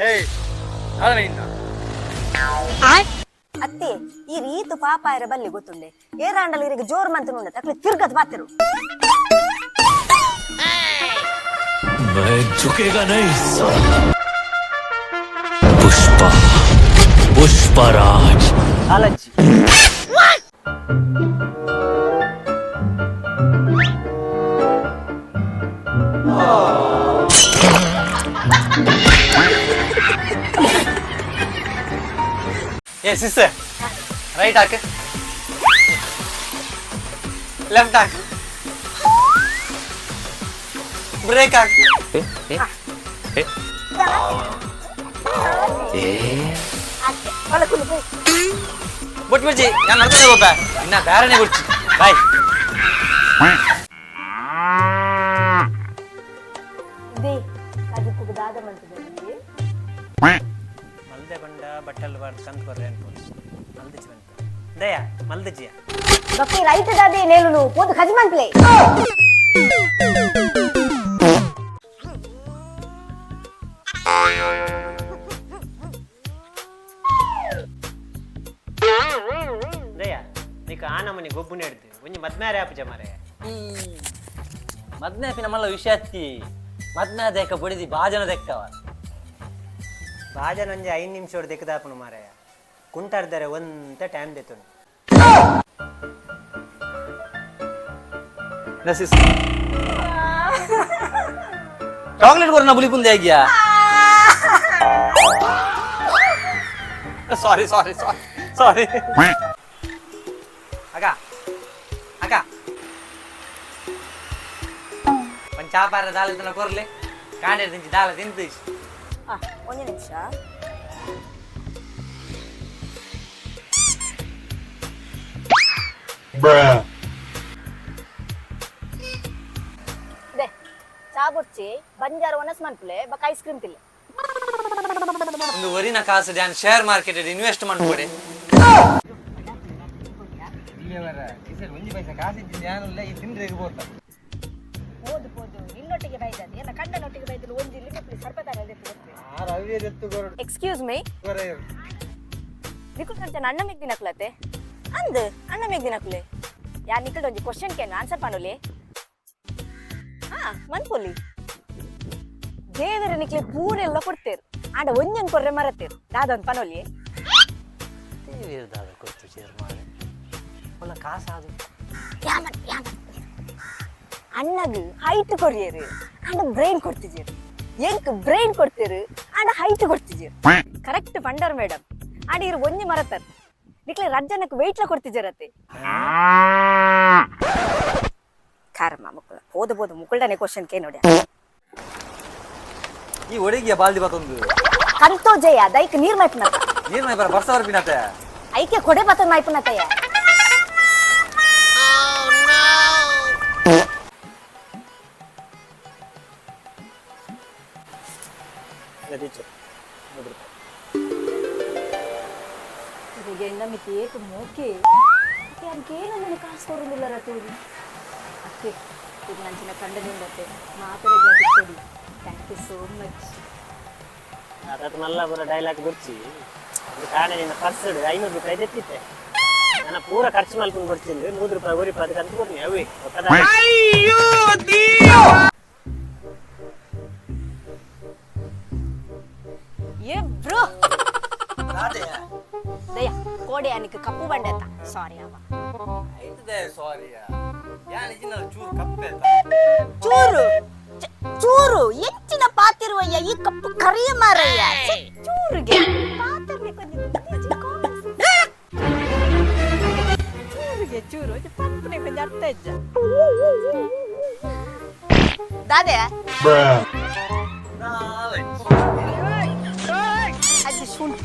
ಏಯ್ ನಾಳೆ ಅತ್ತೆ, ಈ ರೀತು ಪಾಪಾಯರ ಬಲ್ಲಿ ಗೊತ್ತುಂಡೆ. ಏರಾಂಡಲ್ ಇರಿಗೆ ಜೋರ್ ಮಂತ ನುಂಡ ತಕ್ಲೆ ತಿರ್ಗದ್ ಬಾತಿರು. मैं झुकेगा नहीं साला। पुष्पा, पुष्पराज. ಕಾಲಜ್ಜಿ. ಏ ಸಿಸ್, ರೈಟ್ ಹಾಕು, ಲೆಫ್ಟ್ ಹಾಕು, ಬ್ರೇಕ್ ಹಾಕು. ಬುಟ್ ಬಿಡ್ಜಿ, ನಾನು ನಡ್ಕೊಂಡೆ ಹೋಗ್ಬ ಇನ್ನ ಬೇರೆನೆ ಬಿಡ್ಚಿ. ಬಾಯ್. They ಕಜಿಪುಗ್ ದಾದ ಮಂತದಲ್ಲಿ. ಮಲ್ದೆ ಬಂಡ ಬಟ್ಟಲ್ ಬಾರ್ದು ಕಂತ್ ಕೊರ್ರೆ ಅನ್ಬೋದು. ಮಲ್ದಿಜಿ ಬಂತು ದಯಾ ಮಲ್ದಿಜಿಯ. ಬಕ್ಕಿ ರೈಟ್ ದಾದೆ ನೇಲುನು ಪೋದು ಖಜಿ ಮನ್ಪ್ಲೆ. ದಯಾ, ನಿಕ ಆ ನಮನಿ ಗೊಬ್ಬು ನೆಡ್ದು ಒಂಜಿ ಮದ್ಮ್ಯಾರೆ ಆಪುಜ ಮಾರೆ. ಮದ್ನೆ ನಮ್ಮಲ್ಲ ವಿಷಯ ಅತ್ತಿ ಮದ್ನ ದೇಕ ಬಡಿದಿ ಬಾಜನ ದೆಕ್ಕವ. ಬಾಜನ ಒಂಜಿ 5 ನಿಮಿಷ ದೆಕ್ಕದಾಪುನು ಮಾರಾಯ. ಕುಂಟಾರ್ದರೆ ಒಂತ ಟೈಮ್ ದೆತ್ತುನು. Chocolate ಕೊರನ bully ಆಗಿಯಾ. ಸಾರಿ ಸಾರಿ ಸಾರಿ ಸಾರಿ. ಅಕ್ಕ, ಅಕ್ಕ, ಒಂದ್ ಚಾಪಾರ ದಾಲ ತನ ಕೊರ್ಲೆ. ಕಾಂಡೆ ತಿಂಚಿ ದಾಲ ತಿಂತು. ಆ, ಒಂಜಿ ನಿಮಿಷ. ದೆ ಚಾ ಬೊಡ್ಚಿ, ಬಂಜಾರ ಒಣಸ್ ಮನ್ಪುಲೆ ಬಕ್ಕ ಐಸ್ ಕ್ರೀಮ್ ತಿಲ್ಲೆ. ಒಂದು ಒರಿನ ಕಾಸು ಡ್ಯಾನ್ ಶೇರ್ ಮಾರ್ಕೆಟ್ ಇನ್ವೆಸ್ಟ್ ಮಾಡ್ಕೊಡಿ. ಪೋದು ಪೋದು ನಿನ್ನೊಟ್ಟಿಗೆ ಬೈದದ್ದು ಎಲ್ಲ ಕಂಡನೊಟ್ಟಿಗೆ ಬೈದಲು ಒಂಜಿ ಇಲ್ಲಿ ಎಕ್ಸ್ಕ್ಯೂಸ್ ಮೀ, ನಿಕುಲ್ ಕಂಚನ ಅಣ್ಣ ಮೆಗ್ ದಿನಕ್ಲತೆ ಅಂದ್ ಅಣ್ಣ ಮೆಗ್ ದಿನಕ್ಲೆ ಯಾ ನಿಕಲ್ ಒಂಜಿ ಕ್ವಶನ್ ಕೇನು ಆನ್ಸರ್ ಪಣೋಲಿ. ಹಾ, ಮನ್ಪೊಲಿ. ದೇವರ ನಿಕ್ಲೆ ಪೂರೆಲ್ಲ ಕೊಡ್ತೇರು, ಆಂಡ ಒಂಜೊಂದು ಕೊರ್ರೆ ಮರತೇರು. ದಾದೊಂದು ಪನೋಲಿ. ದಾದ ಕೊಡ್ತು ಶೇರ್ ಮಾಡಿ ಒಲ್ಲ ಕಾಸು ಅದು. ಯಾಮನ್ ಯಾಮನ್ ಅಣ್ಣಗ್ ಹೈಟ್ ಕೊರಿಯರು, ಆಂಡ ಬ್ರೈನ್ ಕೊಡ್ತಿದ್ದೀರು. ಎಂಕ್ ಬ್ರೈನ್ ಕೊಡ್ತೀರು, ಆಂಡ ಹೈಟ್ ಕೊಡ್ತಿದ್ದೀರು. ಕರೆಕ್ಟ್ ಪಂಡರ್ ಮೇಡಮ್. ಆಂಡ ಇರು ಒಂಜಿ ಮರತರ್, ನಿಕ್ಲೆ ರಜ್ಜನಕ್ ವೆಯ್ಟ್ಲ ಕೊಡ್ತಿದ್ದೀರತ್ತೆ. ಖಾರಮ್ಮ ಮುಕ್ಕಳ ಹೋದ ಬೋದು ಮುಕ್ಕಳನೆ ಕ್ವಶನ್ ಕೇ ನೋಡಿ. ಈ ಒಡಗಿಯ ಬಾಲ್ದಿ ಬತ್ತೊಂದು. ಕಂತೋ ಜಯ ದೈಕ್ ನೀರ್ ಮೈಪುನತ. ನೀರ್ ಮೈ ಬರ ಬರ್ಸ ಬರ್ಪಿನತೆ. ಐಕೆ ಕೊಡೆ ಬತ್ತ ಮೈಪುನತಯ್ಯ. ಟೀಚರ್ 100 ರೂಪಾಯಿ. ಎಂಡ ಮಿತಿ ಏತು ಮೋಕೆ ಅನ್ಕೇನ ಕಾಸು ಕೊಡೋದಿಲ್ಲ ರತೂರಿ. ಅಕ್ಕೆ, ಇದು ನಂಚಿನ ಕಂಡನಿಂದತ್ತೆ ಮಾತರೆಗ್ಲ ಕೊಡಿ. Thank you so much. ಅದಾದ ಮಲ್ಲ ಪೂರ ಡೈಲಾಗ್ ಗುರ್ಚಿ. ಅದು ಕಾರಣ ನಿನ್ನ ಪರ್ಸ್ 500 ರೂಪಾಯಿ ತೆತ್ತಿತ್ತೆ. ನನ್ನ ಪೂರ ಖರ್ಚು ಮಲ್ಕೊಂಡು ಕೊಡ್ತೀನಿ. 100 ರೂಪಾಯಿ ಒರಿಪ ಅದಕ್ಕೆ ಅಂತ ಕೊಡ್ತೀನಿ ಅವೇ. ಏ ಬ್ರೋ ದಯ, ಕೋಡೆ ಅನಿಕ್ ಕಪ್ಪು ಬಂಡೆತ ಸಾರಿ ಅವ. ಸಾರಿ ಚೂರು ಕಪ್ಪೆ. ಚೂರು ಚೂರು ಹೆಚ್ಚಿನ ಪಾತಿರುವಯ್ಯ, ಈ ಕಪ್ಪು ಕರಿಯ ಮಾರಯ್ಯ. ಛೆ, ಚೂರುಗೆ ಪಾತಿರ್ಲಿ ಕೊಂಚ common sense. ಚೂರುಗೆ ಚೂರು ಒಂಜಿ ಪನ್ಪುನೆ ಕೊಂಚ ಅರ್ಥ ಇಜ್ಜ ದಾದೆ. ಅಜ್ಜಿ ಶುಂಠಿ.